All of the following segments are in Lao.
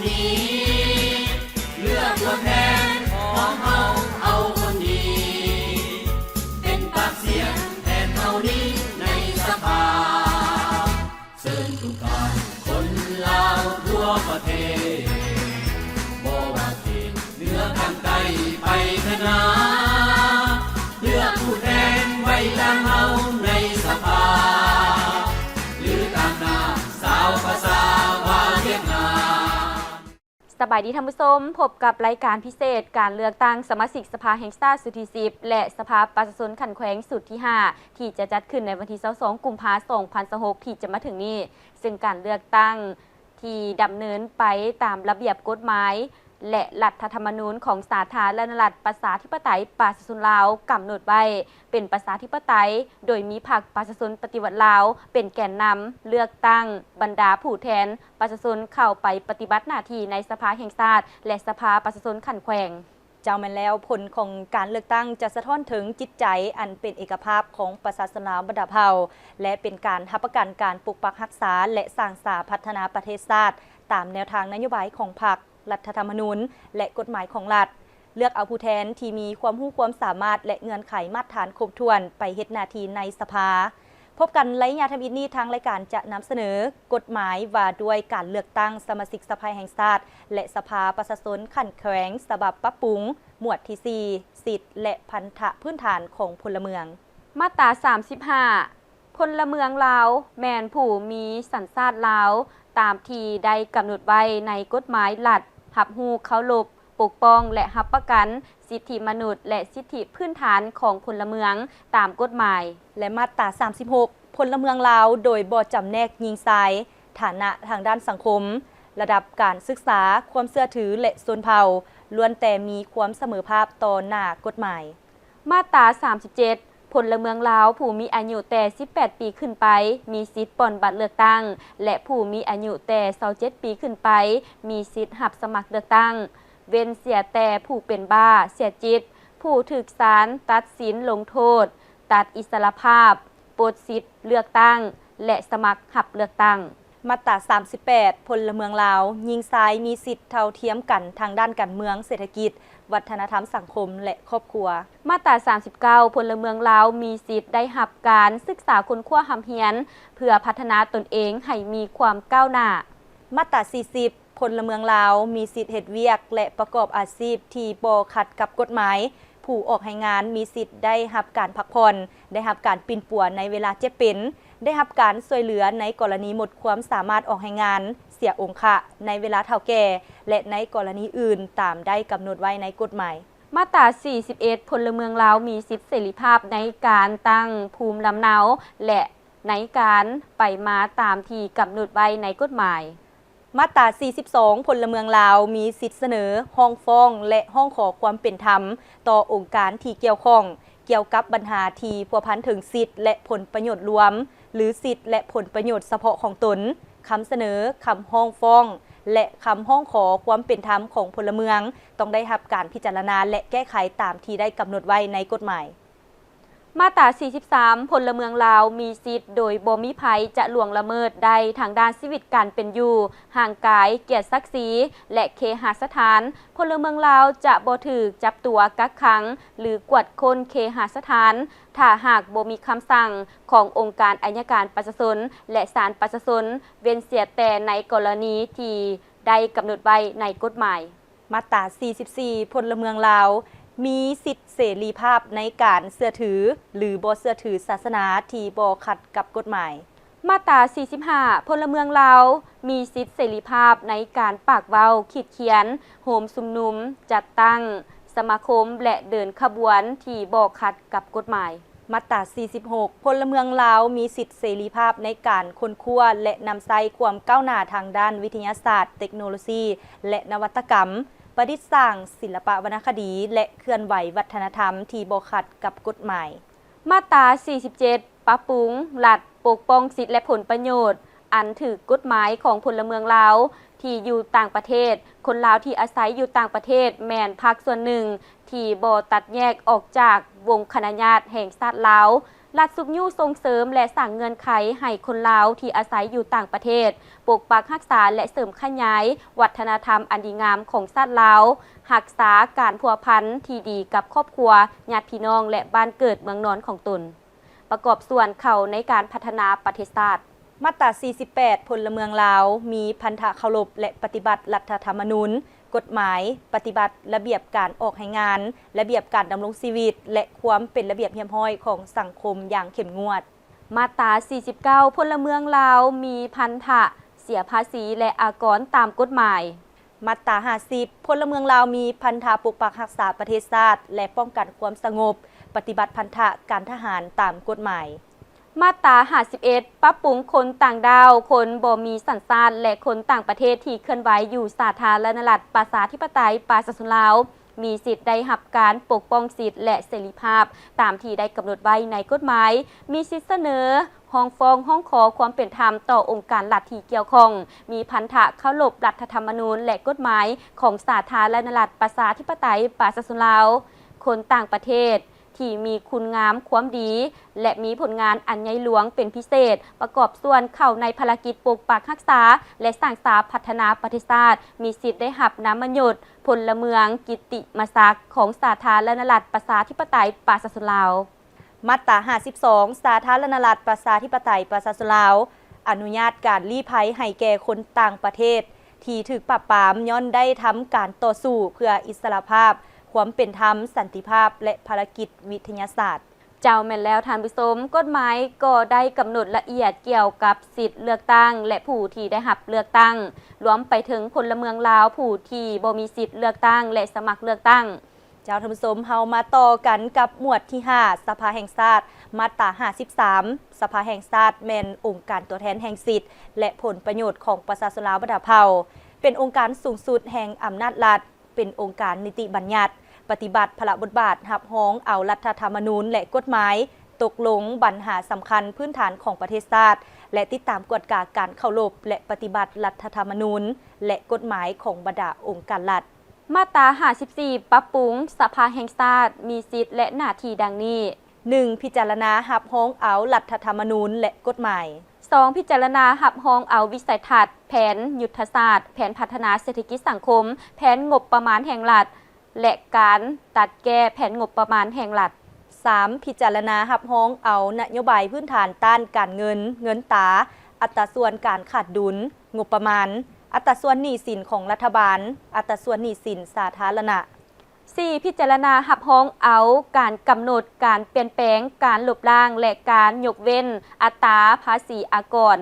ນີ້ ເລືອກຕົວແທນຂອງເຮົາເອົາຄົນດີ ເປັນປາກສຽງແທນເຮົານີ້ໃນສະພາ. ເຊີນທຸກທ່ານຄົນລາວທົ່ວປະເທດ ບໍ່ວ່າເຂດເໜືອຂ້າງໃຕ້ໄປເຂດໜາ ເລືອກຜູ້ແທນໄວ້ຕາງເຮົາໃນສະພາ ຫຼືຕາງໜ້າຊາວພາສາວ່າວຽກງານ. ສະບາຍດີທ່ານຜູ້ຊົມ, ພົບກັບລາຍການພິເສດການເລືອກຕັ້ງສະມາຊິກສະພາແຫ່ງຊາດຊຸດທີສິບ ແລະ ສະພາປະຊາຊົນຂັ້ນແຂວງຊຸດທີຫ້າ ທີ່ຈະຈັດຂຶ້ນໃນວັນທີຊາວສອງ ກຸມພາ ສອງພັນຊາວຫົກ ທີ່ຈະມາເຖິງນີ້, ເຊິ່ງການເລືອກຕັ້ງທີ່ດຳເນີນໄປຕາມລະບຽບກົດໝາຍ ແລະ ລັດຖະທຳມະນູນຂອງສາທາລະນະລັດປະຊາທິປະໄຕປະຊາຊົນລາວກຳນົດໄວ້ ເປັນປະຊາທິປະໄຕ ໂດຍມີພັກປະຊາຊົນປະຕິວັດລາວເປັນແກນນຳເລືອກຕັ້ງບັນດາຜູ້ແທນປະຊາຊົນເຂົ້າໄປປະຕິບັດໜ້າທີ່ໃນສະພາແຫ່ງຊາດ ແລະ ສະພາປະຊາຊົນຂັ້ນແຂວງ. ເຈົ້າ ແມ່ນແລ້ວ, ຜົນຂອງການເລືອກຕັ້ງຈະສະທ້ອນເຖິງຈິດໃຈອັນເປັນເອກະພາບຂອງປະຊາຊົນລາວບັນດາເຜົ່າ ແລະ ເປັນການຮັບປະກັນການປົກປັກຮັກສາ ແລະ ສ້າງສາພັດທະນາປະເທດຊາດ ຕາມແນວທາງນະໂຍບາຍຂອງພັກ, ລັດຖະທຳມະນູນ ແລະ ກົດໝາຍຂອງລັດ. ເລືອກເອົາຜູ້ແທນທີ່ມີຄວາມຮູ້ຄວາມສາມາດ ແລະ ເງື່ອນໄຂມາດຖານຄົບຖ້ວນໄປເຮັດໜ້າທີ່ໃນສະພາ. ພົບກັນໄລຍະທຳອິດນີ້, ທາງລາຍການຈະນຳສະເໜີກົດໝາຍວ່າດ້ວຍການເລືອກຕັ້ງສະມາຊິກສະພາແຫ່ງຊາດ ແລະ ສະພາປະຊາຊົນຂັ້ນແຂວງ ສະບັບປັບປຸງ ໝວດທີສີ່ ສິດ ແລະ ພັນທະພື້ນຖານຂອງພົນລະເມືອງ. ມາດຕາສາມສິບຫ້າ ພົນລະເມືອງລາວແມ່ນຜູ້ມີສັນຊາດລາວ ຕາມທີ່ໄດ້ກຳນົດໄວ້ໃນກົດໝາຍລັດ ຮັບຮູ້, ເຄົາລົບ, ປົກປ້ອງ ແລະ ຮັບປະກັນສິດທິມະນຸດ ແລະ ສິດທິພື້ນຖານຂອງພົນລະເມືອງຕາມກົດໝາຍ. ແລະ ມາດຕາສາມສິບຫົກ ພົນລະເມືອງລາວໂດຍບໍ່ຈຳແນກຍິງຊາຍ, ຖານະທາງດ້ານສັງຄົມ, ລະດັບການສຶກສາ, ຄວາມເຊື່ອຖື ແລະ ຊົນເຜົ່າ ລ້ວນແຕ່ມີຄວາມສະເໝີພາບຕໍ່ໜ້າກົດໝາຍ. ມາດຕາສາມສິບເຈັດ ພົນລະເມືອງລາວຜູ້ມີອາຍຸແຕ່ສິບແປດປີຂຶ້ນໄປ ມີສິດປ່ອນບັດເລືອກຕັ້ງ ແລະ ຜູ້ມີອາຍຸແຕ່ຊາວເຈັດປີຂຶ້ນໄປ ມີສິດຮັບສະໝັກເລືອກຕັ້ງ ເວັ້ນເສຍແຕ່ຜູ້ເປັນບ້າເສຍຈິດ, ຜູ້ຖືກສານຕັດສິນລົງໂທດ, ຕັດອິດສະຫຼະພາບ, ປົດສິດເລືອກຕັ້ງ ແລະ ສະໝັກຮັບເລືອກຕັ້ງ. ມາດຕາສາມສິບແປດ ພົນລະເມືອງລາວ, ຍິງຊາຍມີສິດເທົ່າທຽມກັນທາງດ້ານການເມືອງ, ເສດຖະກິດ, ວັດທະນະທຳສັງຄົມ ແລະ ຄອບຄົວ. ມາດຕາສາມສິບເກົ້າ ພົນລະເມືອງລາວມີສິດໄດ້ຮັບການສຶກສາຄົ້ນຄວ້າຮ່ຳຮຽນ ເພື່ອພັດທະນາຕົນເອງໃຫ້ມີຄວາມກ້າວໜ້າ. ມາດຕາສີ່ສິບ ພົນລະເມືອງລາວມີສິດເຮັດວຽກ ແລະ ປະກອບອາຊີບທີ່ບໍ່ຂັດກັບກົດໝາຍ. ຜູ້ອອກແຮງງານມີສິດໄດ້ຮັບການພັກຜ່ອນ, ໄດ້ຮັບການປິ່ນປົວໃນເວລາເຈັບເປັນ, ໄດ້ຮັບການຊ່ວຍເຫຼືອໃນກໍລະນີໝົດຄວາມສາມາດອອກແຮງງານ, ເສຍອົງຄະໃນເວລາເຖົ້າແກ່ ແລະ ໃນກໍລະນີອື່ນຕາມໄດ້ກຳນົດໄວ້ໃນກົດໝາຍ. ມາດຕາສີ່ສິບເອັດ ພົນລະເມືອງລາວມີສິດເສລີພາບໃນການຕັ້ງພູມລຳເນົາ ແລະ ໃນການໄປມາຕາມທີ່ກຳນົດໄວ້ໃນກົດໝາຍ. ມາດຕາສີ່ສິບສອງ ພົນລະເມືອງລາວມີສິດສະເໜີ, ຮ້ອງຟ້ອງ ແລະ ຮ້ອງຂໍຄວາມເປັນທຳຕໍ່ອົງການທີ່ກ່ຽວຂ້ອງ ກ່ຽວກັບບັນຫາທີ່ພົວພັນເຖິງສິດ ແລະ ຜົນປະໂຫຍດລວມ ຫຼື ສິດ ແລະ ຜົນປະໂຫຍດສະເພາະຂອງຕົນ. ຄຳສະເໜີ, ຄຳຮ້ອງຟ້ອງ ແລະ ຄຳຮ້ອງຂໍຄວາມເປັນທຳຂອງພົນລະເມືອງ ຕ້ອງໄດ້ຮັບການພິຈາລະນາ ແລະ ແກ້ໄຂຕາມທີ່ໄດ້ກຳນົດໄວ້ໃນກົດໝາຍ. ມາດຕາສີ່ສິບສາມ ພົນລະເມືອງລາວມີສິດໂດຍບໍ່ມີໃຜຈະລ່ວງລະເມີດໄດ້ທາງດ້ານຊີວິດການເປັນຢູ່, ຮ່າງກາຍ, ກຽດສັກສີ ແລະ ເຄຫະສະຖານ. ພົນລະເມືອງລາວຈະບໍ່ຖືກຈັບຕົວ, ກັກຂັງ ຫຼື ກວດຄົ້ນເຄຫະສະຖານ ຖ້າຫາກບໍ່ມີຄຳສັ່ງຂອງອົງການໄອຍະການປະຊາຊົນ ແລະ ສານປະຊາຊົນ, ເວັ້ນເສຍແຕ່ໃນກໍລະນີທີ່ໄດ້ກຳນົດໄວ້ໃນກົດໝາຍ. ມາດຕາສີ່ສິບສີ່ ພົນລະເມືອງລາວມີສິດເສລີພາບໃນການເຊື່ອຖື ຫຼື ບໍ່ເຊື່ອຖືສາສະໜາທີ່ບໍ່ຂັດກັບກົດໝາຍ. ມາດຕາສີ່ສິບຫ້າ ພົນລະເມືອງລາວມີສິດເສລີພາບໃນການປາກເວົ້າ, ຂີດຂຽນ, ໂຮມຊຸມນຸມ, ຈັດຕັ້ງສະມາຄົມ ແລະ ເດີນຂະບວນທີ່ບໍ່ຂັດກັບກົດໝາຍ. ມາດຕາສີ່ສິບຫົກ ພົນລະເມືອງລາວມີສິດເສລີພາບໃນການຄົ້ນຄວ້າ ແລະ ນຳໃຊ້ຄວາມກ້າວໜ້າທາງດ້ານວິທະຍາສາດ, ເຕັກໂນໂລຊີ ແລະ ນະວັດຕະກຳ, ປະດິດສ້າງ, ສິລະປະວັນນະຄະດີ ແລະ ເຄື່ອນໄຫວວັດທະນະທຳທີ່ບໍ່ຂັດກັບກົດໝາຍ. ມາດຕາສີ່ສິບເຈັດ ປັບປຸງລັດປົກປ້ອງສິດ ແລະ ຜົນປະໂຫຍດອັນຖືກກົດໝາຍຂອງພົນລະເມືອງລາວທີ່ຢູ່ຕ່າງປະເທດ. ຄົນລາວທີ່ອາໄສຢູ່ຕ່າງປະເທດແມ່ນພາກສ່ວນໜຶ່ງ ທີ່ບໍ່ຕັດແຍກອອກຈາກວົງຄະນະຍາດແຫ່ງຊາດລາວ ລັດຊຸກຍູ້ສົ່ງເສີມ ແລະ ສ້າງເງື່ອນໄຂໃຫ້ຄົນລາວທີ່ອາໄສຢູ່ຕ່າງປະເທດ ປົກປັກຮັກສາ ແລະ ເສີມຂະຫຍາຍວັດທະນະທຳອັນດີງາມຂອງຊາດລາວ, ຮັກສາການພົວພັນທີ່ດີກັບຄອບຄົວ, ຍາດພີ່ນ້ອງ ແລະ ບ້ານເກີດເມືອງນອນຂອງຕົນ, ປະກອບສ່ວນເຂົ້າໃນການພັດທະນາປະເທດຊາດ. ມາດຕາສີ່ສິບແປດ ພົນລະເມືອງລາວມີພັນທະເຄົາລົບ ແລະ ປະຕິບັດລັດຖະທຳມະນູນ, ກົດໝາຍ, ປະຕິບັດລະບຽບການອອກແຮງງານ, ລະບຽບການດຳລົງຊີວິດ ແລະ ຄວາມເປັນລະບຽບຮຽບຮ້ອຍຂອງສັງຄົມຢ່າງເຂັ້ມງວດ. ມາດຕາສີ່ສິບເກົ້າ ພົນລະເມືອງລາວມີພັນທະເສຍພາສີ ແລະ ອາກອນຕາມກົດໝາຍ. ມາດຕາຫ້າສິບ ພົນລະເມືອງລາວມີພັນທະປົກປັກຮັກສາປະເທດຊາດ ແລະ ປ້ອງກັນຄວາມສະຫງົບ, ປະຕິບັດພັນທະການທະຫານຕາມກົດໝາຍ. ມາດຕາຫ້າສິບເອັດ ປັບປຸງຄົນຕ່າງດ້າວ, ຄົນບໍ່ມີສັນຊາດ ແລະ ຄົນຕ່າງປະເທດທີ່ເຄື່ອນໄຫວຢູ່ສາທາລະນະລັດ ປະຊາທິປະໄຕ ປະຊາຊົນລາວ ມີສິດໄດ້ຮັບການປົກປ້ອງສິດ ແລະ ເສລີພາບ ຕາມທີ່ໄດ້ກຳນົດໄວ້ໃນກົດໝາຍ, ມີສິດສະເໜີ, ຮ້ອງຟ້ອງ, ຮ້ອງຂໍຄວາມເປັນທຳຕໍ່ອົງການລັດທີ່ກ່ຽວຂ້ອງ, ມີພັນທະເຄົາລົບລັດຖະທຳມະນູນ ແລະ ກົດໝາຍຂອງສາທາລະນະລັດ ປະຊາທິປະໄຕ ປະຊາຊົນລາວ, ຄົນຕ່າງປະເທດ ທີ່ມີຄຸນງາມຄວາມດີ ແລະ ມີຜົນງານອັນໃຫຍ່ຫຼວງເປັນພິເສດ, ປະກອບສ່ວນເຂົ້າໃນພາລະກິດປົກປັກຮັກສາ ແລະ ສ້າງສາພັດທະນາປະເທດຊາດ, ມີສິດໄດ້ຮັບນາມມະຍົດພົນລະເມືອງກິດຕິມະສັກຂອງສາທາລະນະລັດ ປະຊາທິປະໄຕ ປະຊາຊົນລາວ. ມາດຕາຫ້າສິບສອງ ສາທາລະນະລັດ ປະຊາທິປະໄຕ ປະຊາຊົນລາວ ອະນຸຍາດການລີ້ໄພໃຫ້ແກ່ຄົນຕ່າງປະເທດ ທີ່ຖືກປາບປາມຍ້ອນໄດ້ທຳການຕໍ່ສູ້ເພື່ອອິດສະຫຼະພາບ, ຄວາມເປັນທຳ, ສັນຕິພາບ ແລະ ພາລະກິດວິທະຍາສາດ. ເຈົ້າ, ແມ່ນແລ້ວທ່ານຜູ້ຊົມ, ກົດໝາຍກໍໄດ້ກຳນົດລະອຽດກ່ຽວກັບສິດເລືອກຕັ້ງ ແລະ ຜູ້ທີ່ໄດ້ຮັບເລືອກຕັ້ງ, ລວມໄປເຖິງພົນລະເມືອງລາວຜູ້ທີ່ບໍ່ມີສິດເລືອກຕັ້ງ ແລະ ສະໝັກເລືອກຕັ້ງ. ເຈົ້າ, ທ່ານຜູ້ຊົມ, ເຮົາມາຕໍ່ກັນກັບໝວດທີຫ້າ ສະພາແຫ່ງຊາດ, ມາດຕາຫ້າສິບສາມ ສະພາແຫ່ງຊາດແມ່ນອົງການຕົວແທນແຫ່ງສິດ ແລະ ຜົນປະໂຫຍດຂອງປະຊາຊົນລາວບັນດາເຜົ່າ, ເປັນອົງການສູງສຸດແຫ່ງອຳນາດລັດ, ເປັນອົງການນິຕິບັນຍັດ, ປະຕິບັດພາລະບົດບາດຮັບຮອງເອົາລັດຖະທຳມະນູນ ແລະ ກົດໝາຍ, ຕົກລົງບັນຫາສຳຄັນພື້ນຖານຂອງປະເທດຊາດ ແລະ ຕິດຕາມກວດກາການເຄົາລົບ ແລະ ປະຕິບັດລັດຖະທຳມະນູນ ແລະ ກົດໝາຍຂອງບັນດາອົງການລັດ. ມາດຕາຫ້າສິບສີ່ ປັບປຸງສະພາແຫ່ງຊາດ ມີສິດ ແລະ ໜ້າທີ່ດັ່ງນີ້. ໜຶ່ງ ພິຈາລະນາຮັບຮອງເອົາລັດຖະທຳມະນູນ ແລະ ກົດໝາຍ. ສອງ ພິຈາລະນາຮັບຮອງເອົາວິໄສທັດ, ແຜນຍຸດທະສາດ, ແຜນພັດທະນາເສດຖະກິດສັງຄົມ, ແຜນງົບປະມານແຫ່ງລັດ ແລະ ການຕັດແກ້ແຜນງົບປະມານແຫ່ງລັດ. ສາມ ພິຈາລະນາຮັບຮອງເອົານະໂຍບາຍພື້ນຖານດ້ານການເງິນ, ເງິນຕາ, ອັດຕາສ່ວນການຂາດດຸນ, ງົບປະມານ, ອັດຕາສ່ວນໜີ້ສິນຂອງລັດຖະບານ, ອັດຕາສ່ວນໜີ້ສິນສາທາລະນະ. ສີ່ ພິຈາລະນາຮັບຮອງເອົາການກຳນົດ, ການປ່ຽນແປງ, ການລົບລ້າງ ແລະ ການຍົກເວັ້ນອັດຕາພາສີອາກອນ.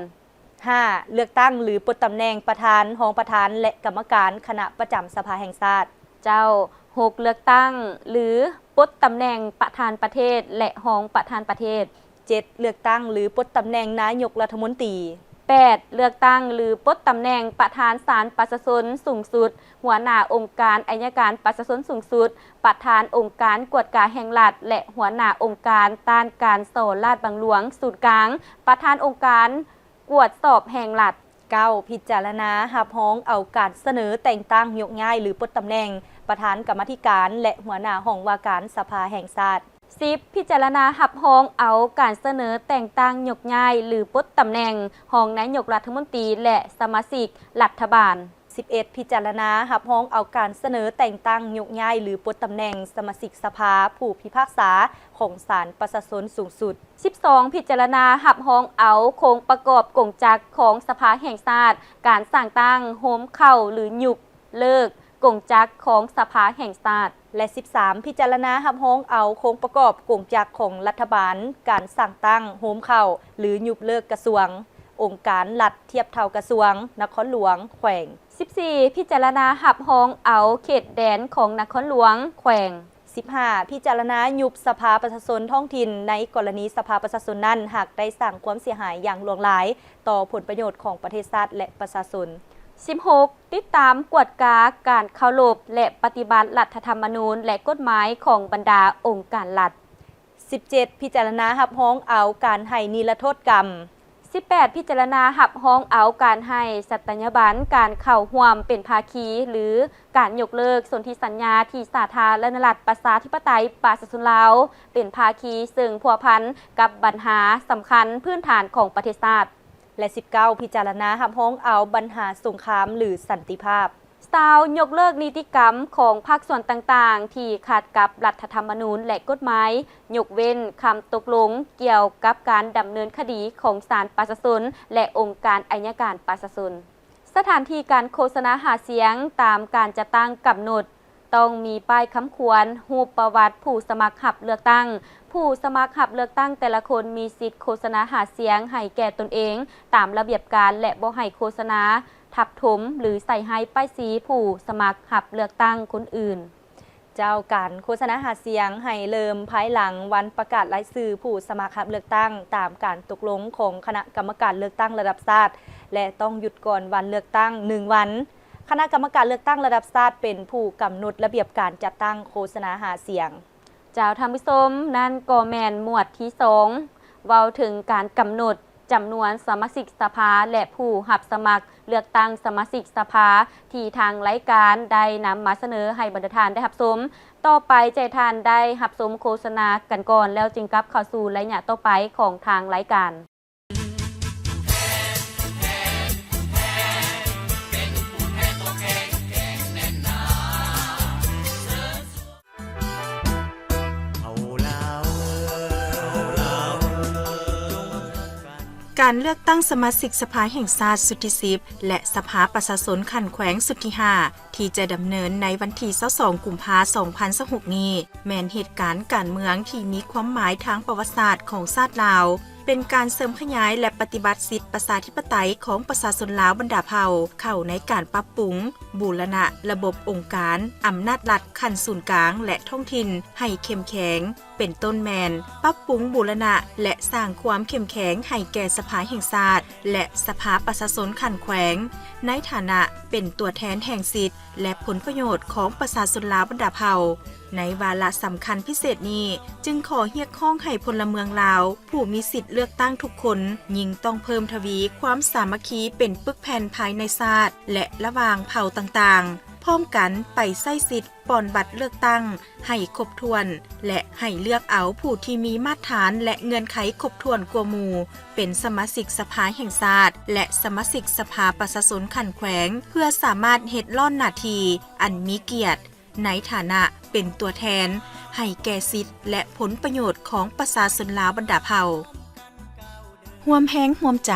ຫ້າ ເລືອກຕັ້ງ ຫຼື ປົດຕຳແໜ່ງປະທານ, ຮອງປະທານ ແລະ ກຳມະການຄະນະປະຈຳສະພາແຫ່ງຊາດ. ເຈົ້າ, ຫົກ ເລືອກຕັ້ງ ຫຼື ປົດຕຳແໜ່ງປະທານປະເທດ ແລະ ຮອງປະທານປະເທດ. ເຈັດ ເລືອກຕັ້ງ ຫຼື ປົດຕຳແໜ່ງນາຍົກລັດຖະມົນຕີ. ແປດ ເລືອກຕັ້ງ ຫຼື ປົດຕຳແໜ່ງປະທານສານປະຊາຊົນສູງສຸດ, ຫົວໜ້າອົງການໄອຍະການປະຊາຊົນສູງສຸດ, ປະທານອົງການກວດກາແຫ່ງລັດ ແລະ ຫົວໜ້າອົງການຕ້ານການສໍ້ລາດບັງຫຼວງສູນກາງ, ປະທານອົງການກວດສອບແຫ່ງລັດ. ເກົ້າ ພິຈາລະນາຮັບຮອງເອົາການສະເໜີແຕ່ງຕັ້ງຍົກຍ້າຍ ຫຼື ປົດຕຳແໜ່ງປະທານກຳມາທິການ ແລະ ຫົວໜ້າຫ້ອງວ່າການສະພາແຫ່ງຊາດ. ສິບ ພິຈາລະນາຮັບຮອງເອົາການສະເໜີແຕ່ງຕັ້ງຍົກຍ້າຍ ຫຼື ປົດຕຳແໜ່ງຮອງນາຍົກລັດຖະມົນຕີ ແລະ ສະມາຊິກລັດຖະບານ. ສິບເອັດ ພິຈາລະນາຮັບຮອງເອົາການສະເໜີແຕ່ງຕັ້ງຍົກຍ້າຍ ຫຼື ປົດຕຳແໜ່ງສະມາຊິກສະພາຜູ້ພິພາກສາຂອງສານປະຊາຊົນສູງສຸດ. ສິບສອງ ພິຈາລະນາຮັບຮອງເອົາໂຄງປະກອບກົງຈັກຂອງສະພາແຫ່ງຊາດ, ການສ້າງຕັ້ງ, ໂຮມເຂົ້າ ຫຼື ຍຸບເລີກກົງຈັກຂອງສະພາແຫ່ງຊາດ. ແລະ ສິບສາມ ພິຈາລະນາຮັບຮອງເອົາໂຄງປະກອບກົງຈັກຂອງລັດຖະບານ, ການສ້າງຕັ້ງ, ໂຮມເຂົ້າ ຫຼື ຍຸບເລີກກະຊວງ, ອົງການລັດທຽບເທົ່າກະຊວງ, ນະຄອນຫຼວງ, ແຂວງ. ສິບສີ່ ພິຈາລະນາຮັບຮອງເອົາເຂດແດນຂອງນະຄອນຫຼວງ, ແຂວງ. ສິບຫ້າ ພິຈາລະນາຍຸບສະພາປະຊາຊົນທ້ອງຖິ່ນໃນກໍລະນີສະພາປະຊາຊົນນັ້ນ ຫາກໄດ້ສ້າງຄວາມເສຍຫາຍຢ່າງຫຼວງຫຼາຍຕໍ່ຜົນປະໂຫຍດຂອງປະເທດຊາດ ແລະ ປະຊາຊົນ. ສິບຫົກ ຕິດຕາມກວດກາການເຄົາລົບ ແລະ ປະຕິບັດລັດຖະທຳມະນູນ ແລະ ກົດໝາຍຂອງບັນດາອົງການລັດ. ສິບເຈັດ ພິຈາລະນາຮັບຮອງເອົາການໃຫ້ນິລະໂທດກຳ. ສິບແປດ ພິຈາລະນາຮັບຮອງເອົາການໃຫ້ສັດຕະຍາບັນການເຂົ້າຮ່ວມເປັນພາຄີ ຫຼື ການຍົກເລີກສົນທິສັນຍາທີ່ສາທາລະນະລັດ ປະຊາທິປະໄຕ ປະຊາຊົນລາວ ເປັນພາຄີ ເຊິ່ງພົວພັນກັບບັນຫາສຳຄັນພື້ນຖານຂອງປະເທດຊາດ. ແລະ ສິບເກົ້າ ພິຈາລະນາຮັບຮອງເອົາບັນຫາສົງຄາມ ຫຼື ສັນຕິພາບ. ຊາວ ຍົກເລີກນິຕິກຳຂອງພາກສ່ວນຕ່າງໆ ທີ່ຂັດກັບລັດຖະທຳມະນູນ ແລະ ກົດໝາຍ, ຍົກເວັ້ນຄຳຕົກລົງກ່ຽວກັບການດຳເນີນຄະດີຂອງສານປະຊາຊົນ ແລະ ອົງການໄອຍະການປະຊາຊົນ. ສະຖານທີ່ການໂຄສະນາຫາສຽງຕາມການຈັດຕັ້ງກຳນົດ ຕ້ອງມີປ້າຍຄຳຂວັນ, ຮູບປະຫວັດຜູ້ສະໝັກຮັບເລືອກຕັ້ງ. ຜູ້ສະໝັກຮັບເລືອກຕັ້ງແຕ່ລະຄົນມີສິດໂຄສະນາຫາສຽງໃຫ້ແກ່ຕົນເອງຕາມລະບຽບການ ແລະ ບໍ່ໃຫ້ໂຄສະນາ ທັບຖົມ ຫຼື ໃສ່ຮ້າຍປ້າຍສີຜູ້ສະໝັກຮັບເລືອກຕັ້ງຄົນອື່ນ. ເຈົ້າ, ການໂຄສະນາຫາສຽງໃຫ້ເລີ່ມພາຍຫຼັງວັນປະກາດລາຍຊື່ຜູ້ສະໝັກຮັບເລືອກຕັ້ງ ຕາມການຕົກລົງຂອງຄະນະກຳມະການເລືອກຕັ້ງລະດັບຊາດ ແລະ ຕ້ອງຢຸດກ່ອນວັນເລືອກຕັ້ງໜຶ່ງວັນ. ຄະນະກຳມະການເລືອກຕັ້ງລະດັບຊາດເປັນຜູ້ກຳນົດລະບຽບການຈັດຕັ້ງໂຄສະນາຫາສຽງ. ເຈົ້າ, ທ່ານຜູ້ຊົມ, ນັ້ນກໍແມ່ນໝວດທີສອງ ເວົ້າເຖິງການກຳນົດຈຳນວນສະມາຊິກສະພາ ແລະ ຜູ້ຮັບສະໝັກເລືອກຕັ້ງສະມາຊິກສະພາ ທີ່ທາງລາຍການໄດ້ນຳມາສະເໜີໃຫ້ບັນດາທ່ານໄດ້ຮັບຊົມ. ຕໍ່ໄປຈະໃຫ້ທ່ານໄດ້ຮັບຊົມໂຄສະນາກັນກ່ອນ ແລ້ວຈຶ່ງກັບເຂົ້າສູ່ໄລຍະຕໍ່ໄປຂອງທາງລາຍການ. ການເລືອກຕັ້ງສະມາຊິກສະພາແຫ່ງຊາດຊຸດທີສິບ ແລະ ສະພາປະຊາຊົນຂັ້ນແຂວງຊຸດທີຫ້າ ທີ່ຈະດຳເນີນໃນວັນທີຊາວສອງ ກຸມພາ ສອງພັນຊາວຫົກນີ້ ແມ່ນເຫດການການເມືອງທີ່ມີຄວາມໝາຍທາງປະຫວັດສາດຂອງຊາດລາວ, ເປັນການເສີມຂະຫຍາຍ ແລະ ປະຕິບັດສິດປະຊາທິປະໄຕຂອງປະຊາຊົນລາວບັນດາເຜົ່າ ເຂົ້າໃນການປັບປຸງ, ບູລະນະລະບົບອົງການອຳນາດລັດຂັ້ນສູນກາງ ແລະ ທ້ອງຖິ່ນໃຫ້ເຂັ້ມແຂງ, ເປັນຕົ້ນແມ່ນປັບປຸງບູລະນະ ແລະ ສ້າງຄວາມເຂັ້ມແຂງໃຫ້ແກ່ສະພາແຫ່ງຊາດ ແລະ ສະພາປະຊາຊົນຂັ້ນແຂວງ ໃນຖານະເປັນຕົວແທນແຫ່ງສິດ ແລະ ຜົນປະໂຫຍດຂອງປະຊາຊົນລາວບັນດາເຜົ່າ. ໃນວາລະສຳຄັນພິເສດນີ້ ຈຶ່ງຂໍຮຽກຮ້ອງໃຫ້ພົນລະເມືອງລາວ ຜູ້ມີສິດເລືອກຕັ້ງທຸກຄົນ ຍິ່ງຕ້ອງເພີ່ມທະວີຄວາມສາມັກຄີເປັນປຶກແຜ່ນພາຍໃນຊາດ ແລະ ລະຫວ່າງເຜົ່າຕ່າງໆ, ພ້ອມກັນໄປໃຊ້ສິດປ່ອນບັດເລືອກຕັ້ງໃຫ້ຄົບຖ້ວນ ແລະ ໃຫ້ເລືອກເອົາຜູ້ທີ່ມີມາດຖານ ແລະ ເງື່ອນໄຂຄົບຖ້ວນກວ່າໝູ່ ເປັນສະມາຊິກສະພາແຫ່ງຊາດ ແລະ ສະມາຊິກສະພາປະຊາຊົນຂັ້ນແຂວງ ເພື່ອສາມາດເຮັດລ້ອນໜ້າທີ່ອັນມີກຽດ ໃນຖານະເປັນຕົວແທນໃຫ້ແກ່ສິດ ແລະ ຜົນປະໂຫຍດຂອງປະຊາຊົນລາວບັນດາເຜົ່າ. ຮ່ວມແຮງຮ່ວມໃຈ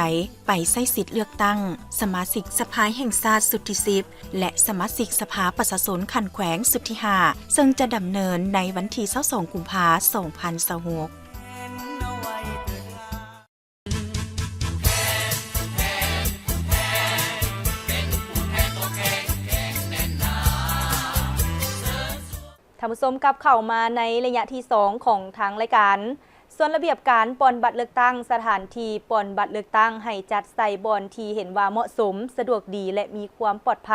ໄປໃຊ້ສິດເລືອກຕັ້ງສະມາຊິກສະພາແຫ່ງຊາດຊຸດທີສິບ ແລະ ສະມາຊິກສະພາປະຊາຊົນຂັ້ນແຂວງຊຸດທີຫ້າ ເຊິ່ງຈະດຳເນີນໃນວັນທີຊາວສອງ ກຸມພາ ສອງພັນຊາວຫົກ. ທ່ານຜູ້ຊົມ ກັບເຂົ້າມາໃນໄລຍະທີສອງຂອງທາງລາຍການ. ສ່ວນລະບຽບການປ່ອນບັດເລືອກຕັ້ງ, ສະຖານທີ່ປ່ອນບັດເລືອກຕັ້ງໃຫ້ຈັດໃສ່ບ່ອນທີ່ເຫັນວ່າເໝາະສົມ, ສະດວກດີ ແລະ ມີຄວາມປອດໄພ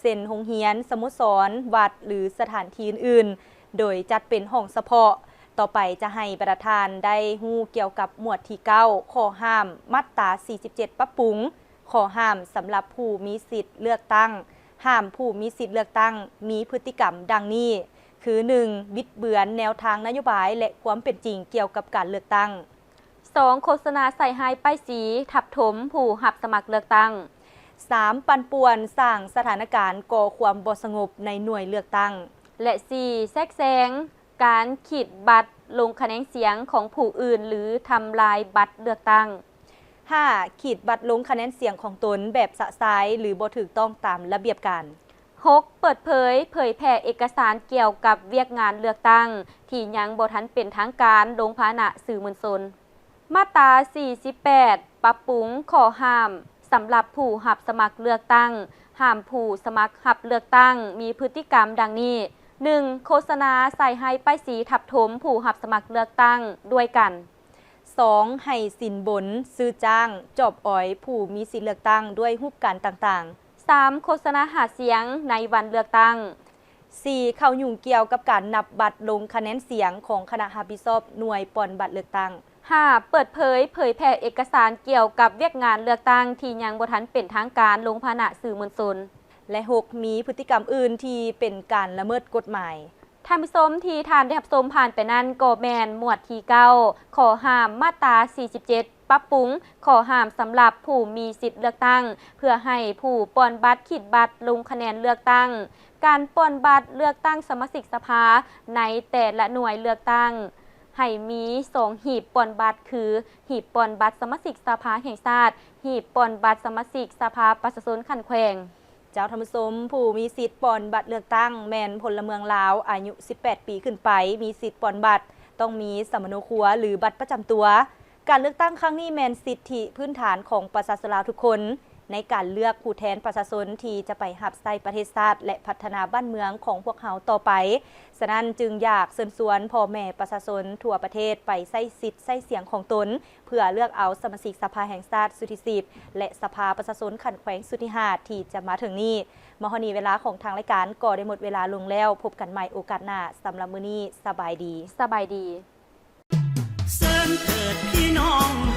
ເຊັ່ນ ໂຮງຮຽນ, ສະໂມສອນ, ວັດ ຫຼື ສະຖານທີ່ອື່ນໆ ໂດຍຈັດເປັນຫ້ອງສະເພາະ. ຕໍ່ໄປຈະໃຫ້ບັນດາທ່ານໄດ້ຮູ້ກ່ຽວກັບໝວດທີເກົ້າ ຂໍ້ຫ້າມ ມາດຕາສີ່ສິບເຈັດ ປັບປຸງ ຂໍ້ຫ້າມສຳລັບຜູ້ມີສິດເລືອກຕັ້ງ. ຫ້າມຜູ້ມີສິດເລືອກຕັ້ງມີພຶດຕິກຳດັ່ງນີ້ ຄື ໜຶ່ງ ບິດເບືອນແນວທາງນະໂຍບາຍ ແລະ ຄວາມເປັນຈິງກ່ຽວກັບການເລືອກຕັ້ງ. ສອງ ໂຄສະນາໃສ່ຮ້າຍປ້າຍສີ ທັບຖົມຜູ້ຮັບສະໝັກເລືອກຕັ້ງ. ສາມ ປັ່ນປ່ວນ ສ້າງສະຖານະການກໍ່ຄວາມບໍ່ສະຫງົບໃນໜ່ວຍເລືອກຕັ້ງ. ແລະ ສີ່ ແຊກແຊງ ການຂີດບັດລົງຄະແນນສຽງຂອງຜູ້ອື່ນ ຫຼື ທຳລາຍບັດເລືອກຕັ້ງ. ຫ້າ ຂີດບັດລົງຄະແນນສຽງຂອງຕົນແບບຊະຊາຍ ຫຼື ບໍ່ຖືກຕ້ອງຕາມລະບຽບການ. ຫົກ ເປີດເຜີຍເຜີຍແຜ່ເອກະສານກ່ຽວກັບວຽກງານເລືອກຕັ້ງທີ່ຍັງບໍ່ທັນເປັນທາງການລົງພາຫະນະສື່ມວນຊົນ. ມາດຕາສີ່ສິບແປດ ປັບປຸງຂໍ້ຫ້າມສຳລັບຜູ້ຮັບສະໝັກເລືອກຕັ້ງ. ຫ້າມຜູ້ສະໝັກຮັບເລືອກຕັ້ງມີພຶດຕິກຳດັ່ງນີ້: ໜຶ່ງ ໂຄສະນາໃສ່ຮ້າຍປ້າຍສີທັບຖົມຜູ້ຮັບສະໝັກເລືອກຕັ້ງດ້ວຍກັນ. ສອງ ໃຫ້ສິນບົນ, ຊື້ຈ້າງ, ຈອບອອຍຜູ້ມີສິດເລືອກຕັ້ງດ້ວຍຮູບການຕ່າງໆ. ສາມ ໂຄສະນາຫາສຽງໃນວັນເລືອກຕັ້ງ. ສີ່ ເຂົ້າຫຍຸ້ງກ່ຽວກັບການນັບບັດລົງຄະແນນສຽງຂອງຄະນະຮັບຜິດຊອບໜ່ວຍປ່ອນບັດເລືອກຕັ້ງ. ຫ້າ ເປີດເຜີຍເຜີຍແຜ່ເອກະສານກ່ຽວກັບວຽກງານເລືອກຕັ້ງທີ່ຍັງບໍ່ທັນເປັນທາງການລົງພານະສື່ມວນຊົນ ແລະ ຫົກ ມີພຶດຕິກຳອື່ນທີ່ເປັນການລະເມີດກົດໝາຍ. ທ່ານຜູ້ຊົມ ທີ່ທ່ານໄດ້ຮັບຊົມຜ່ານໄປນັ້ນກໍແມ່ນໝວດທີເກົ້າ ຂໍ້ຫ້າມ ມາດຕາສີ່ສິບເຈັດ ປັບປຸງຂໍ້ຫ້າມສຳລັບຜູ້ມີສິດເລືອກຕັ້ງ ເພື່ອໃຫ້ຜູ້ປ່ອນບັດຂີດບັດລົງຄະແນນເລືອກຕັ້ງ. ການປ່ອນບັດເລືອກຕັ້ງສະມາຊິກສະພາໃນແຕ່ລະໜ່ວຍເລືອກຕັ້ງ ໃຫ້ມີສອງຫີບປ່ອນບັດ ຄື ຫີບປ່ອນບັດສະມາຊິກສະພາແຫ່ງຊາດ, ຫີບປ່ອນບັດສະມາຊິກສະພາປະຊາຊົນຂັ້ນແຂວງ. ເຈົ້າ ທ່ານຜູ້ຊົມ, ຜູ້ມີສິດປ່ອນບັດເລືອກຕັ້ງແມ່ນພົນລະເມືອງລາວອາຍຸສິບແປດປີຂຶ້ນໄປ ມີສິດປ່ອນບັດ, ຕ້ອງມີສຳມະໂນຄົວ ຫຼື ບັດປະຈຳຕົວ. ການເລືອກຕັ້ງຄັ້ງນີ້ແມ່ນສິດທິພື້ນຖານຂອງປະຊາຊົນລາວທຸກຄົນ ໃນການເລືອກຜູ້ແທນປະຊາຊົນທີ່ຈະໄປຮັບໃຊ້ປະເທດຊາດ ແລະ ພັດທະນາບ້ານເມືອງຂອງພວກເຮົາຕໍ່ໄປ. ສະນັ້ນຈຶ່ງຢາກເຊີນຊວນພໍ່ແມ່ປະຊາຊົນທົ່ວປະເທດໄປໃຊ້ສິດໃຊ້ສຽງຂອງຕົນ ເພື່ອເລືອກເອົາສະມາຊິກສະພາແຫ່ງຊາດຊຸດທີສິບ ແລະ ສະພາປະຊາຊົນຂັ້ນແຂວງຊຸດທີຫ້າ ທີ່ຈະມາເຖິງນີ້. ມາຮອດນີ້ເວລາຂອງທາງລາຍການກໍໄດ້ໝົດເວລາລົງແລ້ວ. ພົບກັນໃໝ່ໂອກາດໜ້າ. ສຳລັບມື້ນີ້ ສະບາຍດີ. ສະບາຍດີ. ເຊີນເທີດພີ່ນ້ອງ